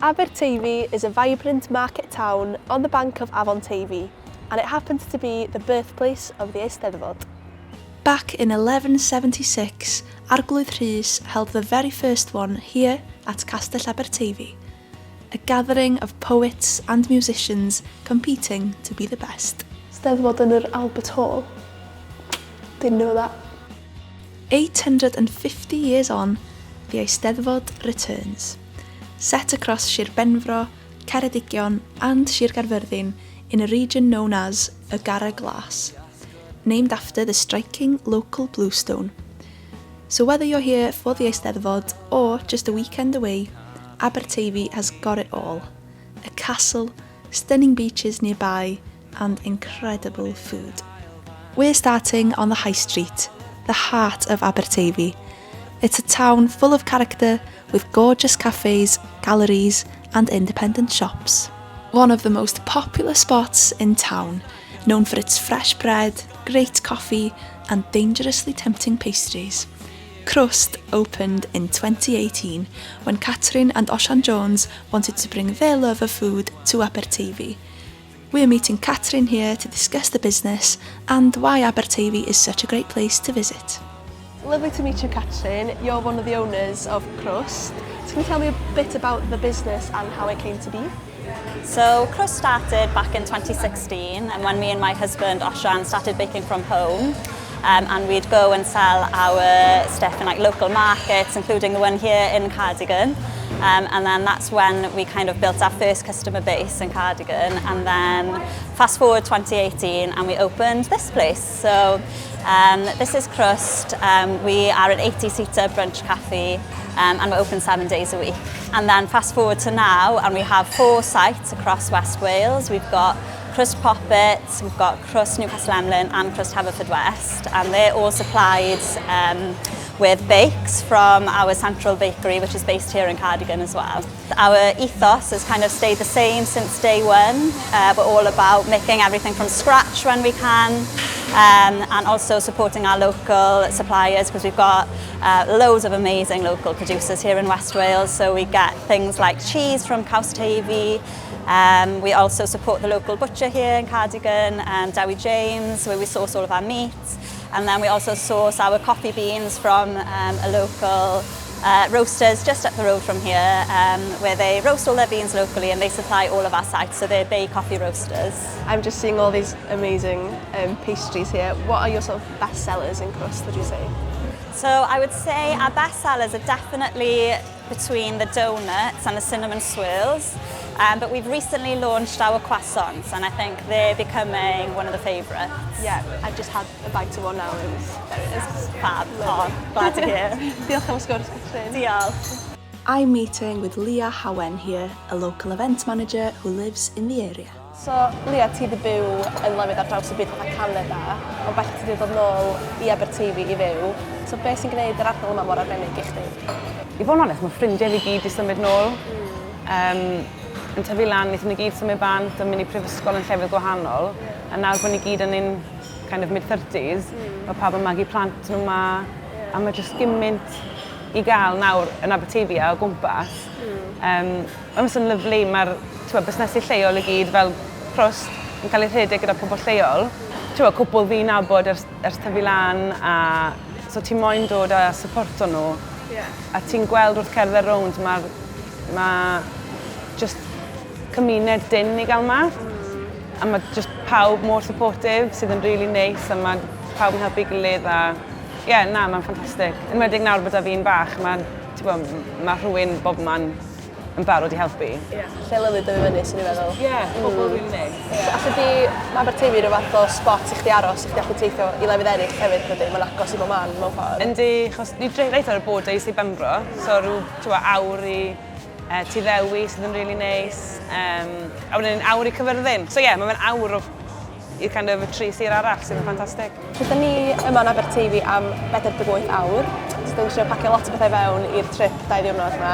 Aberteifi is a vibrant market town on the bank of Afon Teifi, and it happens to be the birthplace of the Eisteddfod. Back in 1176, Arglwydd Rhys held the very first one here at Castell Aberteifi, a gathering of poets and musicians competing to be the best. Steddfod yn yr Albert Hall. Didn't know that. 850 years on, the Eisteddfod returns. Set across Sir Benfro, Ceredigion and Sir Gaerfyrddin in a region known as y Garreg Glas, named after the striking local bluestone. So whether you're here for the Eisteddfod or just a weekend away, Aberteifi has got it all. A castle, stunning beaches nearby, and incredible food. We're starting on the High Street, the heart of Aberteifi. It's a town full of character with gorgeous cafes, galleries, and independent shops. One of the most popular spots in town, known for its fresh bread, great coffee, and dangerously tempting pastries. Crwst opened in 2018 when Catrin and Osian Jones wanted to bring their love of food to Aberteifi. We're meeting Catrin here to discuss the business and why Aberteifi is such a great place to visit. Lovely to meet you, Catrin. You're one of the owners of Crwst. So can you tell me a bit about the business and how it came to be? So Crwst started back in 2016 and when me and my husband Osian started baking from home and we'd go and sell our stuff in like local markets, including the one here in Cardigan. And then that's when we kind of built our first customer base in Cardigan. And then fast forward 2018 and we opened this place. So this is Crwst. We are an 80-seater brunch cafe and we're open 7 days a week. And then fast forward to now and we have four sites across West Wales. We've got Crwst Poppit, we've got Crwst Newcastle Emlyn and Crwst Haverfordwest, and they're all supplied with bakes from our central bakery, which is based here in Cardigan as well. Our ethos has kind of stayed the same since day one. We're all about making everything from scratch when we can, and also supporting our local suppliers because we've got loads of amazing local producers here in West Wales. So we get things like cheese from Caws Teifi. We also support the local butcher here in Cardigan, Dewi James, where we source all of our meat. And then we also source our coffee beans from a local roasters just up the road from here, where they roast all their beans locally and they supply all of our sites. So they're Bay Coffee Roasters. I'm just seeing all these amazing pastries here. What are your sort of best sellers in Crwst, would you say? So I would say our best sellers are definitely between the donuts and the cinnamon swirls. But we've recently launched our croissants and I think they're becoming one of the favourites. Yeah, I've just had a bite of one now. It was very nice. Fab. Oh, glad to hear. Diolch am y sgwrs, Catrin. Diolch. I'm meeting with Leah Howen here, a local event manager who lives in the area. So, Leah, ti wedi byw yn lefydd ar draws y byd fatha Canada, ond bellach ti wedi dod nôl i Aberteifi i fyw. So, beth sy'n gwneud yr ardal yma mor arbennig i chdi? I fod yn onest, mae ffrindiau fi gyd 'di symud nôl. Yn tyfu lan, wnaethon ni gyd symud bant a mynd i prifysgol yn llefydd gwahanol. A nawr bod ni gyd yn ein kind of mid-30s, mae pawb yn magu plant nhw 'ma. A mae jyst gymaint i gael nawr yn Aberteifi a o gwmpas. Mae'n sy'n lyfli, mae'r busnesu lleol i gyd fel Crwst yn cael ei rhedeg gyda pobl lleol. T'wod, cwpl fi'n nabod ers tyfu lan a so ti moyn dod a supporto nhw. A ti'n gweld wrth cerdded rownd, mae'r ma just cymuned dyn i gael 'ma. A mae just pawb mor supportive sydd yn really nice a mae pawb yn helpu gilydd a ie, yeah, na, mae'n ffantastig. Yn enwedig nawr bod fi'n bach, mae, ma rhywun bob man yn barod i helpu. Yeah. Lle lyfli dyfu fyny, sy'n i'n feddwl. Ie, yeah, pobl really nice. Yeah. Allu di, mae Aberteifi rhyw fath o spot i chdi aros, i chdi allu teithio i lefydd eraill hefyd, dydy? Mae'n agos i bob man mewn ffordd. Yndi, achos ni reit ar y border i Sir Benfro, so rhyw awr i Tyddewi sydd yn really nice. A wedyn awr i Caerfyrddin. So ie, yeah, mae'n awr o i'r kind of y tri sir arall sydd yn ffantastig. So, da ni yma yn Aberteifi am 48 awr. So, da ni'n trio pacio lot o bethau fewn i'r trip 2 ddiwrnod yma.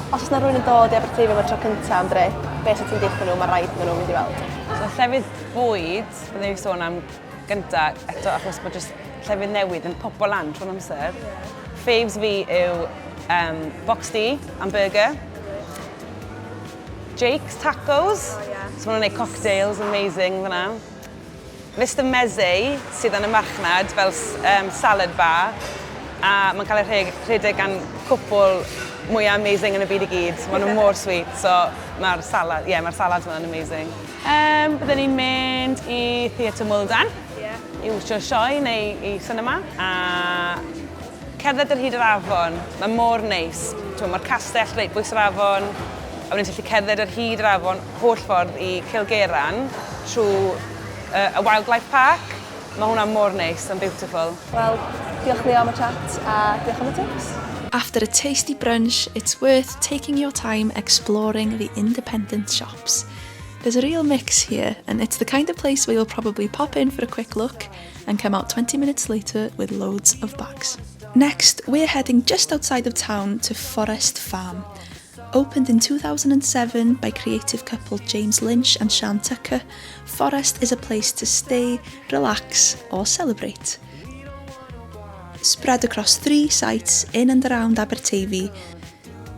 Os oes yna rhywun yn dod i Aberteifi am y tro cyntaf am drip, beth sydd ti'n deutha nhw, mae rhaid iddyn nhw mynd i weld? So llefydd bwyd, byddwn i'n sôn am gynta eto achos bod jyst llefydd newydd yn popo lan trwy'n amser. Faves fi yw Boxty am burger. Jake's Tacos. Oh, yeah. So maen nhw'n gwneud cocktails amazing fyna. Mr Meze sydd yn y marchnad fel salad bar a mae'n cael ei rhedeg gan cwpl mwyaf amazing yn y byd i gyd. Maen nhw mor sweet, so mae'r salad, yeah, mae'r salads yma'n amazing. Byddwn ni'n mynd i Theatr Mwldan i wtsio sioe neu i cinema a cerdded ar hyd yr afon. Mae mor neis. Mae'r castell reit bwys yr afon, a wedyn ti'n gallu cerdded ar hyd yr afon holl ffordd i Cilgeran trwy y Wildlife Park. Mae hwnna mor neis and beautiful. Wel, diolch Leo am y chat a diolch am y tips. After a tasty brunch, it's worth taking your time exploring the independent shops. There's a real mix here, and it's the kind of place where you'll probably pop in for a quick look and come out 20 minutes later with loads of bags. Next, we're heading just outside of town to Fforest Farm. Opened in 2007 by creative couple James Lynch and Sian Tucker, Fforest is a place to stay, relax, or celebrate. Spread across three sites in and around Aberteifi,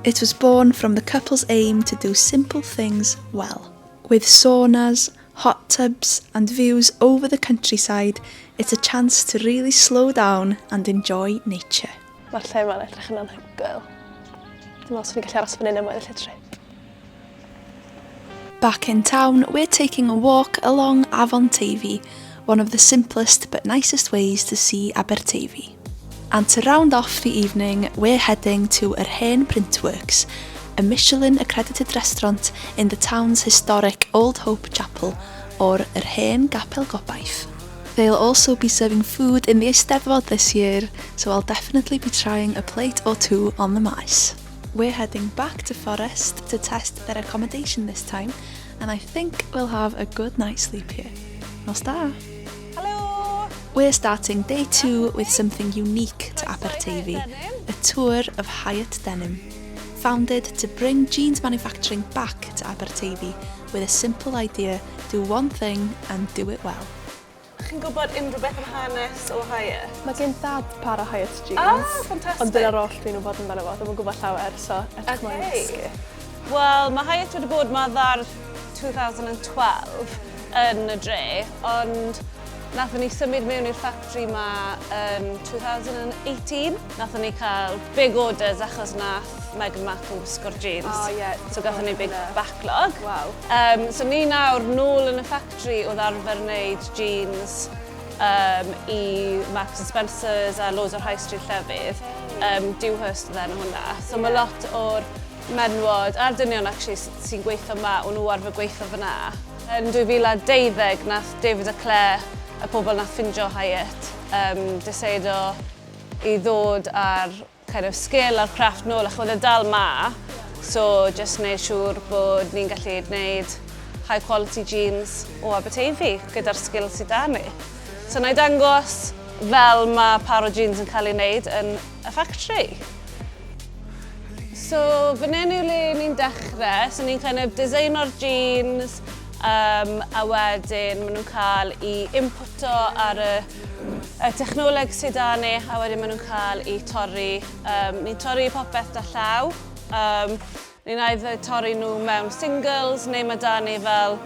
it was born from the couple's aim to do simple things well. With saunas, hot tubs, and views over the countryside, it's a chance to really slow down and enjoy nature. Mae'r lle yma'n edrych yn anhygoel. Dwi'n meddwl swn i'n gallu aros fan hyn am weddill y trip. Back in town, we're taking a walk along Afon Teifi, one of the simplest but nicest ways to see Aberteifi. And to round off the evening, we're heading to Yr Hen Printworks, a Michelin accredited restaurant in the town's historic Old Hope Chapel, or Yr Hen Gapel Gobaith. They'll also be serving food in the Eisteddfod this year, so I'll definitely be trying a plate or two on the maes. We're heading back to Fforest to test their accommodation this time, and I think we'll have a good night's sleep here. Nos da! Helo! We're starting day two with something unique to Aberteifi, a tour of Hiut Denim. Founded to bring jeans manufacturing back to Aberteifi with a simple idea: do one thing and do it well. Chi'n gwybod unrhyw beth am hanes o Hiut? Mae gen dad par o Hiut jeans. Ah, fantastic. Ond dyna'r oll dwi'n gwybod amdano fo. Dwi'm yn gwybod llawer, so edrych mlaen i ddysgu. Wel, mae Hiut wedi bod 'ma ers 2012 yn y dre, ond nathon ni symud mewn i'r factory ma yn 2018. Nathon ni cael big orders achos nath Meghan Markle wisgo'r jeans. Oh, ie. So gathon ni big backlog. Waw. So ni nawr nôl yn y factory oedd arfer wneud jeans i Marks and Spencer's a loads o'r high street llefydd. Dewhurst oedd enw hwnna. So mae lot o'r menwod a'r dynion actually sy'n gweithio yma, o'n nhw arfer gweithio fyna. Yn 2012 nath David a Claire, y pobl nath ffindio Hiut, decido i ddod ar kind of skill a'r craft nôl achos oedd e dal ma. So just wneud siŵr bod ni'n gallu gwneud high quality jeans o Aberteifi gyda'r skill sydd da ni. So na i dangos fel mae par o jeans yn cael ei wneud yn y factory. So fan hyn yw le ni'n dechrau. So ni'n kind of designo'r jeans a wedyn maen nhw'n cael ei inputo ar y technoleg sydd da ni a wedyn maen nhw'n cael ei torri. Ni'n torri popeth da llaw. Ni'n either torri nhw mewn singles neu mae da ni fel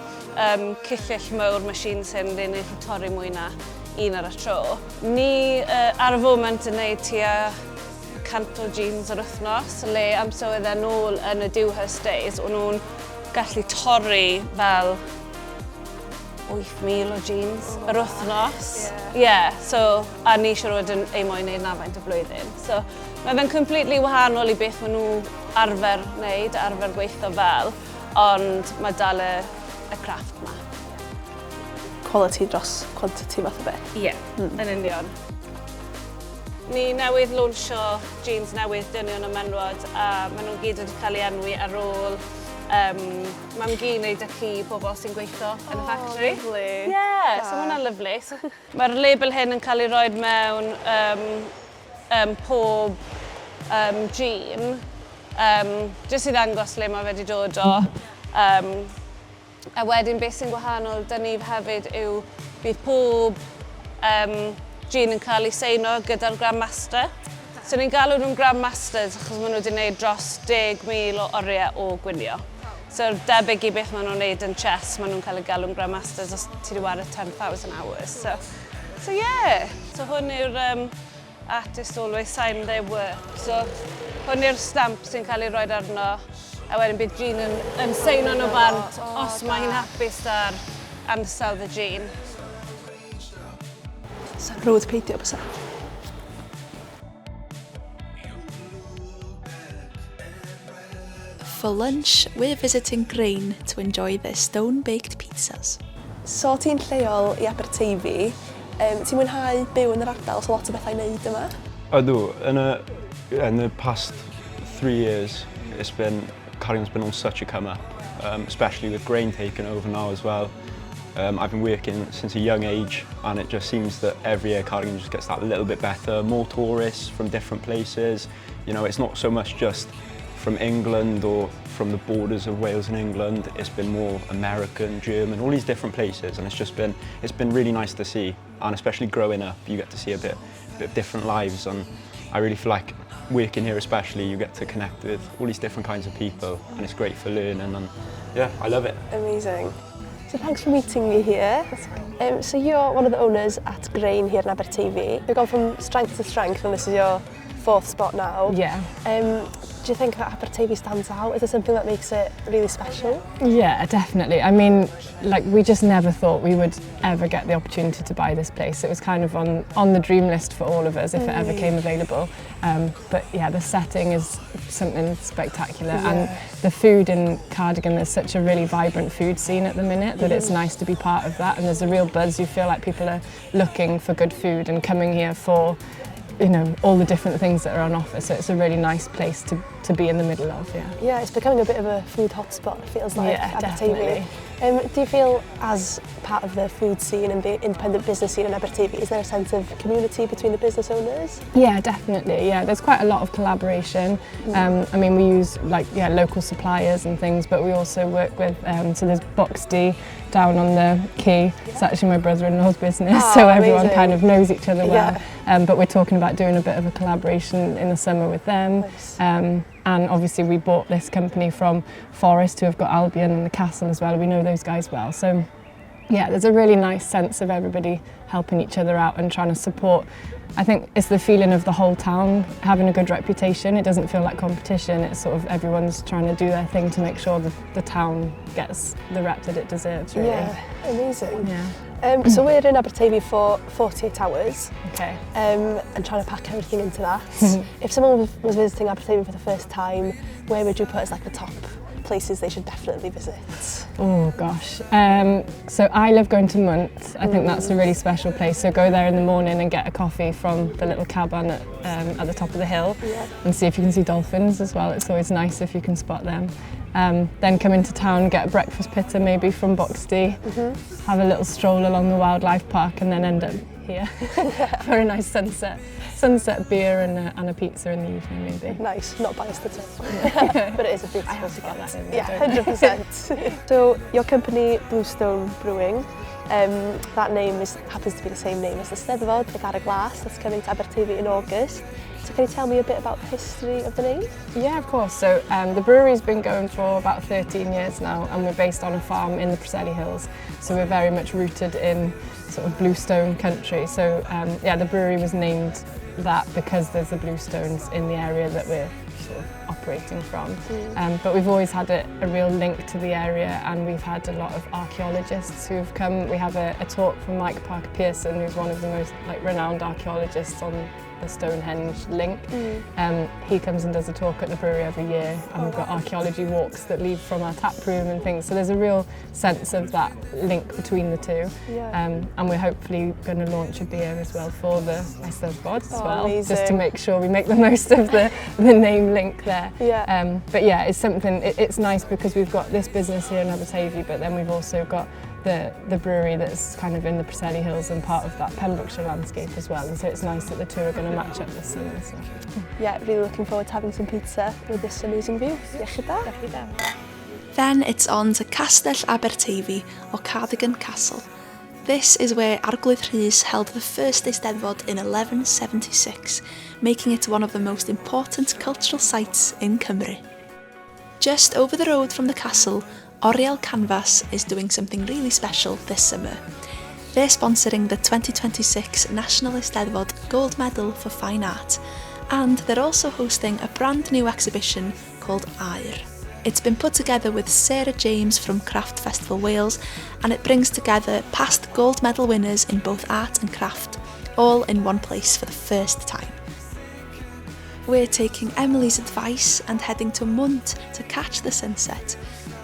cyllyll mawr machines hyn le ni'n gallu torri mwy na un ar y tro. Ni ar y foment yn neud tua 100 o jeans yr wythnos, le amser oedd e nôl yn y Dewhurst days, o'n nhw'n gallu torri fel 8,000 o jeans yr wythnos. Ie, yeah, so, a ni siŵr o fod yn ei moyn neud na faint o blwyddyn. So, mae fe'n completely wahanol i beth maen nhw arfer wneud, arfer gweithio fel, ond mae dal y craft ma. Quality dros quantity fath o beth. Ie, yeah, yn union. Ni newydd lawnsio jeans newydd dynion a menwod a maen nhw'n gyd wedi cael ei enwi ar ôl mam-gu neu dad-cu pobl sy'n gweithio yn y factory. Lovely. Yeah, so ma' hwnna'n lyfli. So, mae'r label hyn yn cael ei roi mewn pob jean, jyst i ddangos le mae wedi dod o. A wedyn beth sy'n gwahanol dyn ni hefyd yw bydd pob jean yn cael ei seino gyda'r Grandmaster. So ni'n galw nhw'n Grandmasters achos maen nhw wedi gwneud dros 10,000 o oriau o gwnïo. So debyg i beth maen nhw'n neud yn chess, maen nhw'n cael eu galw'n grandmasters os ti wedi ware 10,000 hours. So, so yeah. So hwn yw'r um, artist always sign their work. So hwn yw'r stamp sy'n cael ei roed arno. A wedyn bydd Jean yn, yn seino nhw bant os mae hi'n hapus ar ansawdd y Jean. Sa'n rude peidio bysa. For lunch, we're visiting Grain to enjoy their stone-baked pizzas. So ti'n lleol i Aberteifi, um, ti'n mwynhau byw yn yr ardal, so lot o bethau i wneud yma? Ydw, yn y, in the past 3 years, it's been, Cardigan's been on such a come up, especially with Grain taken over now as well. I've been working since a young age and it just seems that every year Cardigan just gets that little bit better, more tourists from different places. It's not so much just from England or from the borders of Wales and England. It's been more American, German, all these different places, and it's been really nice to see. And especially growing up, you get to see a bit of different lives, and I really feel like working here especially, you get to connect with all these different kinds of people, and it's great for learning. And yeah, I love it. Amazing. So thanks for meeting me here. So you're one of the owners at Grain here in Aberteifi. You've gone from strength to strength and this is your fourth spot now. Yeah. Do you think that Aberteifi stands out? Is there something that makes it really special? Yeah, definitely. I mean, like we just never thought we would ever get the opportunity to buy this place. It was kind of on the dream list for all of us if it ever came available. But yeah, the setting is something spectacular and the food in Cardigan, there's such a really vibrant food scene at the minute that it's nice to be part of that and there's a real buzz. You feel like people are looking for good food and coming here for all the different things that are on offer. So it's a really nice place to be in the middle of, yeah. Yeah, it's becoming a bit of a food hotspot, it feels like, Yeah, Aberteifi. Definitely. Do you feel as part of the food scene and the independent business scene in Aberteifi, is there a sense of community between the business owners? Yeah, definitely. Yeah, there's quite a lot of collaboration. I mean, we use like yeah local suppliers and things, but we also work with so there's Box D down on the quay. It's actually my brother-in-law's business, Oh, so everyone amazing. kind of knows each other well. Yeah. But we're talking about doing a bit of a collaboration in the summer with them. Nice. And obviously we bought this company from Forest, who have got Albion and the Castle as well. We know those guys well. So yeah, there's a really nice sense of everybody helping each other out and trying to support. I think it's the feeling of the whole town having a good reputation. It doesn't feel like competition. It's sort of everyone's trying to do their thing to make sure that the town gets the rep that it deserves, really. Yeah, amazing. Yeah. So we're in Aberteifi for 48 hours and trying to pack everything into that. If someone was visiting Aberteifi for the first time, where would you put as like the top places they should definitely visit? Oh gosh. So I love going to Mwnt. I think that's a really special place. So go there in the morning and get a coffee from the little cabin at the top of the hill and see if you can see dolphins as well. It's always nice if you can spot them. Then come into town, get a breakfast pitta maybe from Boxty, have a little stroll along the wildlife park and then end up here for a nice sunset beer and a pizza in the evening maybe. Nice, not biased at all. But it is a beautiful I have to get spot. That in there, Yeah, don't 100%. So your company, Bluestone Brewing, that name happens to be the same name as the Steddfod, the Garreg Las, that's coming to Aberteifi in August. So can you tell me a bit about the history of the name? Yeah, of course. So the brewery's been going for about 13 years now and we're based on a farm in the Preseli Hills. So we're very much rooted in sort of bluestone country. So yeah, the brewery was named that because there's the bluestones in the area that we're sort of operating from. But we've always had a real link to the area and we've had a lot of archaeologists who've come. We have a talk from Mike Parker Pearson, who's one of the most like renowned archaeologists on the Stonehenge link. He comes and does a talk at the brewery every year and we've got archaeology walks that leave from our tap room and things. So there's a real sense of that link between the two. And we're hopefully going to launch a beer as well for the Eisteddfod as Oh, well, just to amazing. make sure we make the most of the name link there. But yeah, it's something, it's nice because we've got this business here in Aberteifi, but then we've also got the brewery that's kind of in the Preseli Hills and part of that Pembrokeshire landscape as well. And so it's nice that the two are going to match up this summer. So. Yeah, really looking forward to having some pizza with this amazing view. Iechyd da. Then it's on to Castell Aberteifi or Cardigan Castle. This is where Arglwydd Rhys held the first Eisteddfod in 1176, making it one of the most important cultural sites in Cymru. Just over the road from the castle, Oriel Canvas is doing something really special this summer. They're sponsoring the 2026 National Eisteddfod Gold Medal for Fine Art, and they're also hosting a brand new exhibition called Aur. It's been put together with Sarah James from Craft Festival Wales, and it brings together past gold medal winners in both art and craft, all in one place for the first time. We're taking Emily's advice and heading to Mwnt to catch the sunset.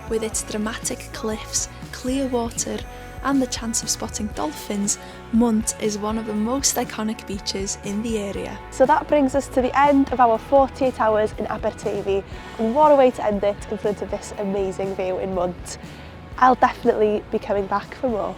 With its dramatic cliffs, clear water, and the chance of spotting dolphins, Mwnt is one of the most iconic beaches in the area. So that brings us to the end of our 48 hours in Aberteifi, and what a way to end it in front of this amazing view in Mwnt. I'll definitely be coming back for more.